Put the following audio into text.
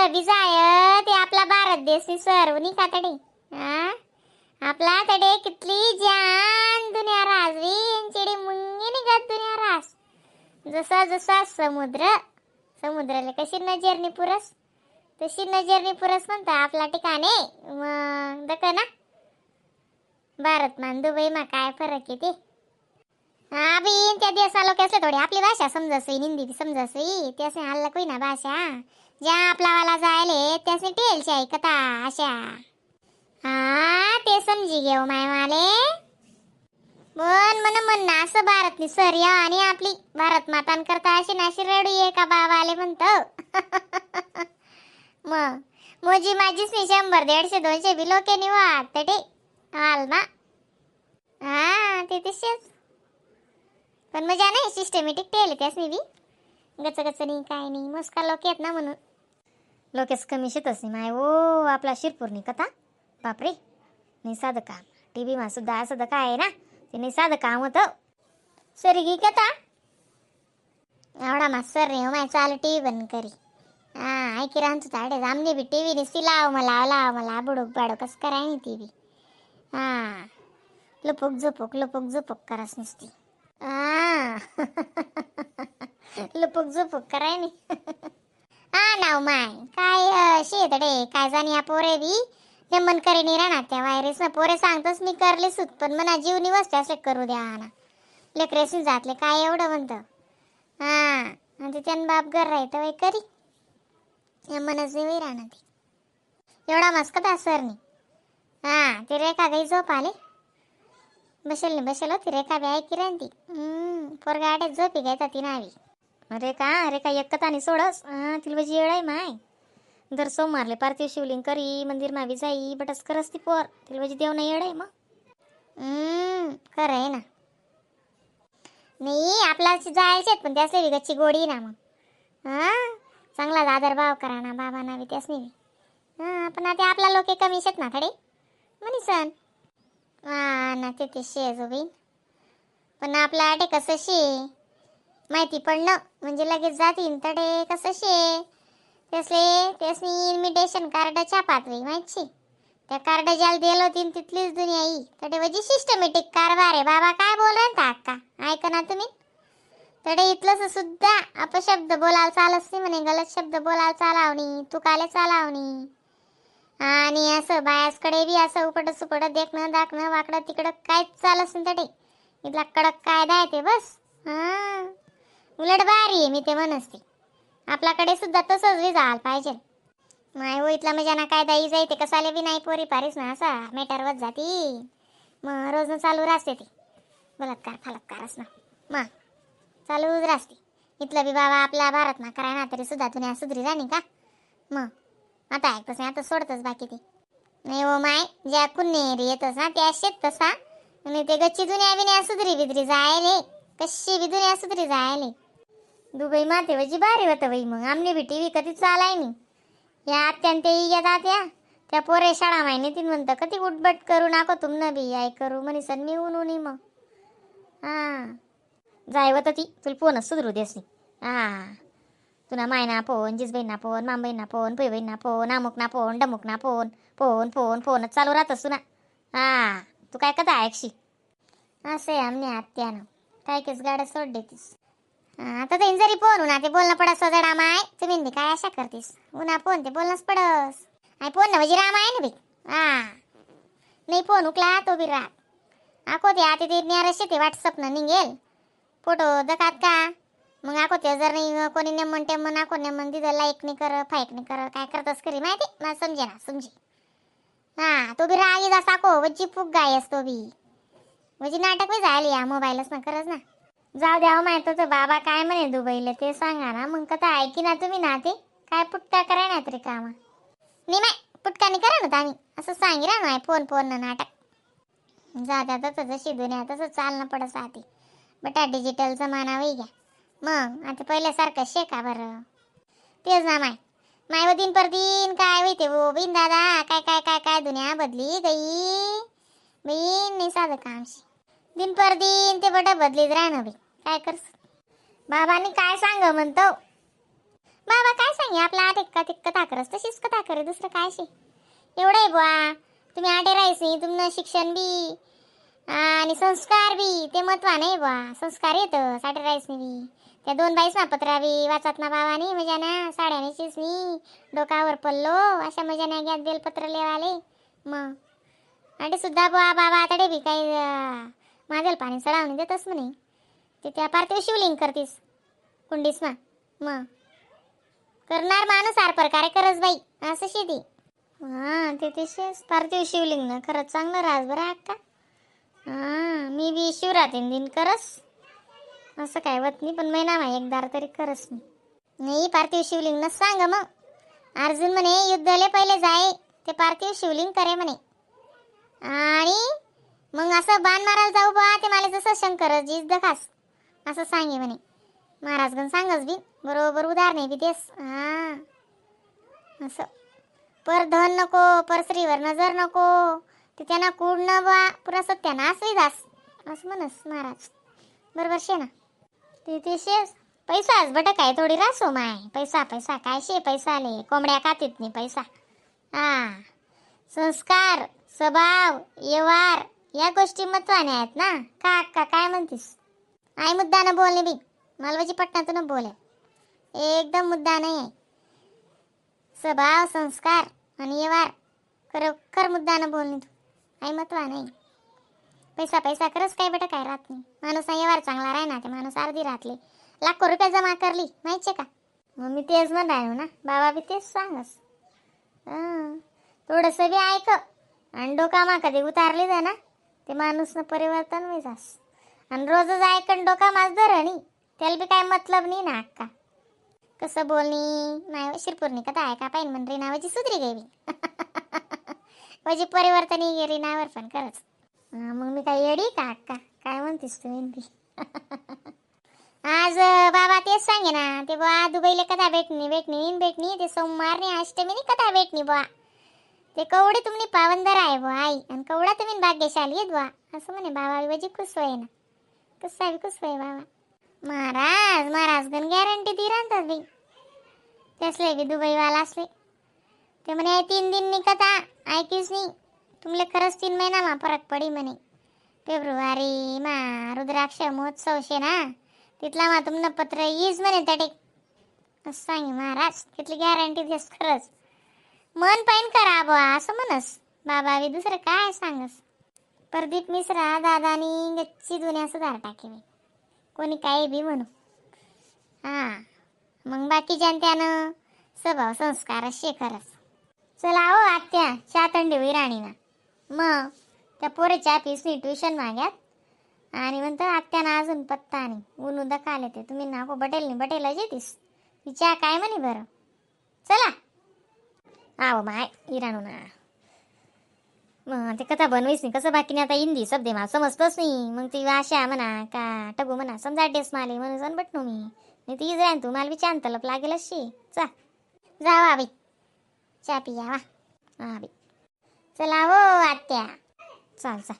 कुठं बी जाय ते आपला भारत देश नी सर्व नी का तडे. हा आपला तडे कितली जान दुनिया राजवी चिडी मुंगी निघत दुनिया रास. जसा जसा समुद्र समुद्राला कशी नजरनी पुरस तशी नजरनी पुरस म्हणता आपला ठिकाणे. मग दक ना भारत मान दुबई मा काय फरक आहे ते. हा बी त्या देशा लोक असले थोडी आपली भाषा समजसवी, हिंदी बी समजसवी, त्यासने हल्ला कोई ना भाषा ज्या आपला वाला जायले त्यासने टेलची ऐकता अशा. हा ते समजी घेऊ माय माले पण मन म्हण असं भारतनी सर या आणि आपली भारत मातान करता अशी नाशी रडू ये का बाबाले म्हणतो. मग मोजी माझीच नाही 100 150 200 बी लोके निवात ते हाल ना. हा ते तसेच पण मजा नाही सिस्टमॅटिक टेल त्यासनी बी गच गच नाही काय नाही मस्का लोक येत ना म्हणून लोकेच कमी शेतच नाही माय. ओ आपला शिरपूरनी कथा बापरे नाही साधं काम. टी व्ही मा सुद्धा असं काय आहे ना ते नाही साधं काम होतं. सरी गी कथा एवढा मा सर रे माय चालू टी व्ही बंद करी. हा ऐकी राहतो ताडे आमने बी टी व्ही नुसती लाव मला लाव मला बुडूक बाडूक कसं कराय नाही ती बी. हा लुपुक झुपुक लुपुक झुपुक करस नुसती. हा लुपुक झुपुक कराय नाही. हा नाव माय काय शेतडे काय जाणी या पोरे बी नेमन करे नाही राहणार त्या वायरेस ना पोरे सांगतोच मी करले सुत पण मना जीव निवसते असे करू द्या ना लेकरेसून जातले काय एवढं म्हणतं. हा आणि ते त्यान बाप घर राहतं वय करी मनच नाही राहणार ते एवढा मस्कत सरनी. हा ते रेखा काही झोप आले बसेल नाही बसेल होती रेखा बी ऐकी राहती पोरगा आडे झोपी घ्यायचा ती नावी. अरे का अरे का एकता आणि सोडस तिला बजी येळ आहे माय. दर सोमवारले पार्थिव शिवलिंग करी मंदिर मावी जाई बटस करस ती पोर तिला बजी देव नाही येळ आहे मग. खरं आहे ना. नाही आपला जायचे पण त्यासले बी गच्ची गोडी ना मग. हा चांगला आदर भाव करा ना बाबा ना बी त्यासनी बी. हा पण आता आपला लोक कमी शेत ना थडे म्हणे सण. हा ना ते ते शेज बी पण आपला आटे कसं शे माहिती पडणं म्हणजे लगेच जातीन तडे कसं शे त्यासले त्यासनी इन्व्हिटेशन कार्ड छापात बाई माहिती त्या कार्ड ज्याला दिलं होती तिथलीच दुनिया ई तडे म्हणजे सिस्टमॅटिक कारभार आहे बाबा. काय बोल रहा अक्का ऐका ना तुम्ही तडे इथलंच सुद्धा अपशब्द बोलायला चालच नाही म्हणे गलत शब्द बोलायला चालावणी तुकाले चालावणी आणि असं बायासकडे बी असं उपट सुपट देखणं दाखणं वाकडं तिकडं काहीच चालच नाही तडे इथला कडक कायदा आहे ते बस. हा उलट भारी आहे मी ते म्हणसते आपल्याकडे सुद्धा तसंच बी झालं पाहिजे. माय हो इथला म्हणजे ना कायदा ही जाई ते कसाले बी नाही पोरी पारीस ना असा मेटरवत जाती मग रोज चालू राहते ते बलात्कार फलात्कारच ना मग चालूच राहते. इथलं बी बाबा आपला भारत ना कराय ना तरी सुद्धा दुनिया सुधरी राणी का मग आता ऐकतच नाही आता सोडतच बाकी ते नाही. हो माय ज्या कुन्हेरी येतच ना त्या शेत तसा आणि ते गच्ची दुनिया बिन्या सुधरी बिधरी जायले कशी बी दुनिया सुधरी जायले. दुबई माते वजी भारी होतं बाई मग आमने बी टी व्ही कधी चालाय नाही या आत्यान ते येतात त्या त्या पोरे शाळा माहिती तीन म्हणतं कधी उठबट करू नाको तुमनं बी I करू म्हणे सण मी ऊन नाही मग. हा जाय होतं ती तुला फोनच सुधरू देस नाही. हा तुला मायना फोन जिजबाईंना फोन मामबाईंना फोन बहीणना फोन अमुक ना फोन डमुक ना phone phone phone फोनच चालू राहतस तुला. हा तू काय कथा ऐकशी असं आहे आमने आत्यानं काय केस गाड्या सोड देतीस. आता ते जरी फोन उन्हा ते बोलणं पडस जडा माय तुम्ही बी काय आशा करतीस उन्हा फोन ते बोलणंच पडस आणि फोन ना म्हणजे राम आहे ना बी. हा नाही फोन उकला तो बी राग आको ते आता ते ज्ञारशे ते व्हॉट्सअप न निघेल फोटो दकात का मग आको ते जर नाही कोणी नेमन टेमन आको नेमन तिथं लाईक नाही कर फाईक नाही कर काय करतस खरी माहिती मला समजे ना समजे. हा तो बी राग येत असा को वजी फुक गायस तो बी म्हणजे नाटक बी झाली या मोबाईलच ना खरंच ना. जाऊ द्या हो माहित होतं बाबा काय म्हणे दुबईला ते सांगा ना मग कथा ऐकी ना तुम्ही ना ते काय पुटका कराय ना तरी कामा नाही माय पुटका नाही करा ना आम्ही असं सांगी ना फोन फोन ना नाटक जा द्या तसं जशी दुनिया तसं चालणं पडस आधी बटा डिजिटल जमाना वही घ्या मग आता पहिल्यासारखं शेका बरं तेच ना माय माय व दिन पर दिन काय होईते वो बिन दादा काय काय काय काय दुनिया बदली गई बहीण नाही साधं कामशी दिन पर दिन ते बटा बदलीत राहणं बाई काय करस बाबांनी काय सांग म्हणतो. बाबा काय सांगे आपला आठ एक ते कथा करस तशीच कथा करे, दुसरं काय शे. एवढं आहे बुवा, तुम्ही आठे राहायच नाही, तुमनं शिक्षण बी आणि संस्कार बी ते महत्वा नाही बुवा. संस्कार येतं साठे राहायच नाही बी. त्या दोन बाईस ना पत्रा बी वाचत ना बाबानी मजाना साड्या नेशीच नी डोकावर पल्लो अशा मजाने घ्यात बेलपत्र लेवाले. मग आणि सुद्धा बुवा बाबा आता बी काही माझ्याला पाणी चढावून देतच म्हणे ते त्या पार्थिव शिवलिंग करतीस कुंडीस मा. मग करणार माणूस आर प्रकारे करस बाई, असं शेती. हा ते तसेच पार्थिव शिवलिंग ना खरंच चांगलं रास बरं अक्का. हा मी बी शिवरात्री दिन करस, असं काय होत नाही, पण महिना मा एकदार तरी करस मी. नाही पार्थिव शिवलिंग न सांग मग. अर्जुन म्हणे युद्धाले पहिले जाय ते पार्थिव शिवलिंग करे म्हणे, आणि मग असं बाण मारायला जाऊ बा ते मला जसं शंकर जीज दखास असं सांगे म्हणे. महाराजगण सांगस बी बरोबर, उदाहरण बी देस. हा असं पर धन नको, पर स्त्रीवर नजर नको, ते त्यांना कूड न बा पुरा सत्यानाश होई जास असं म्हणस महाराज. बरोबर शे ना? ते तसेच पैसाच बट काय थोडी रासो माय. पैसा पैसा काय शे, पैसा आले कोंबड्या खातीत नाही पैसा. हा संस्कार स्वभाव व्यवहार या गोष्टी महत्वाने आहेत ना का अक्का, काय म्हणतीस? आई मुद्दा न बोलणे बी मालवाची पटनातून बोले, एकदम मुद्दा नाही आहे. स्वभाव संस्कार आणि व्यवहार खरोखर मुद्दा न बोलणे तू आई महत्वा नाही. पैसा पैसा खरंच काय बेटा काय राहत नाही. माणूस व्यवहार चांगला राही ना ते माणूस अर्धी राहतले लाखो रुपये जमा करली माहिती का. मग मी तेच म्हणालो ना, बाबा बी तेच सांगस. हं, थोडंसं बी ऐक आणि डोकामा कधी उतारली जा ना ते माणूसनं परिवर्तन होई जास. आणि रोजच ऐक आणि डोका माझ धरणी त्याला बी काय मतलब नाही ना अक्का. कसं बोलणी नाही शिरपूरनी कथा ऐका पाहिजे म्हण रिनावाची सुधरी गेली म्हणजे परिवर्तन गेली रिनावर पण खरंच. हं, मग मी काय येडी का अक्का, काय म्हणतीस तू बी? आज बाबा तेच सांगे ना ते बुवा दुबईला कथा भेटणी भेटणी भेटणी ते सोमवार नाही अष्टमीनी कथा भेटणी बुवा. ते कवडे तुम्ही पावनदार आहे बुवा आई आणि कवडा तुम्ही भाग्यशाली आहेत बुवा असं म्हणे बाबा. विवाजी खुश होय ना, कसा बी खुश होय बाबा. महाराज महाराज गण गॅरंटी दी राहतात बाई त्यासले बी दुबईवाला असले ते म्हणे आई 3 दिन कथा ऐकीच नाही तुमले खरंच 3 महिना मा फरक पडी म्हणे. फेब्रुवारी मा रुद्राक्ष महोत्सव शे ना तिथला मा तुमनं पत्र येईच म्हणे तडे असं सांगे महाराज. तिथली गॅरंटी देस खरंच मन पाईन करा बुवा असं म्हणस बाबा बी, दुसरं काय सांगस. प्रदीप मिश्रा दादानी गच्ची दुनिया सुधार टाकी बाई, कोणी काही बी म्हणू. हां मग बाकी त्यानं स्वभाव संस्कार असे खरंच. चला हो आत्या, चहा थंडी होई राणी ना. मग त्या पोरे चहा पीस नाही ट्युशन माग्यात आणि म्हणतो आत्याना अजून पत्ता नाही ऊन दखाले ते तुम्ही नाको बटेल नाही बटेल येतीस ती चहा काय म्हणे बरं. चला आहो माय इराणू ना मग ते कथा बनवीस नाही कसं बाकी नाही आता हिंदी शब्दे मला समजतच नाही. मग ती आशा म्हणा का टगू म्हणा समजा ड्रेस माले म्हणून सण बटनो मी नाही ती जाईन तू मला बी चान तलप लागेल अशी. चा जावा बाई चहा पिया वा. हा बाई चला हो आत्या. चाल चाल.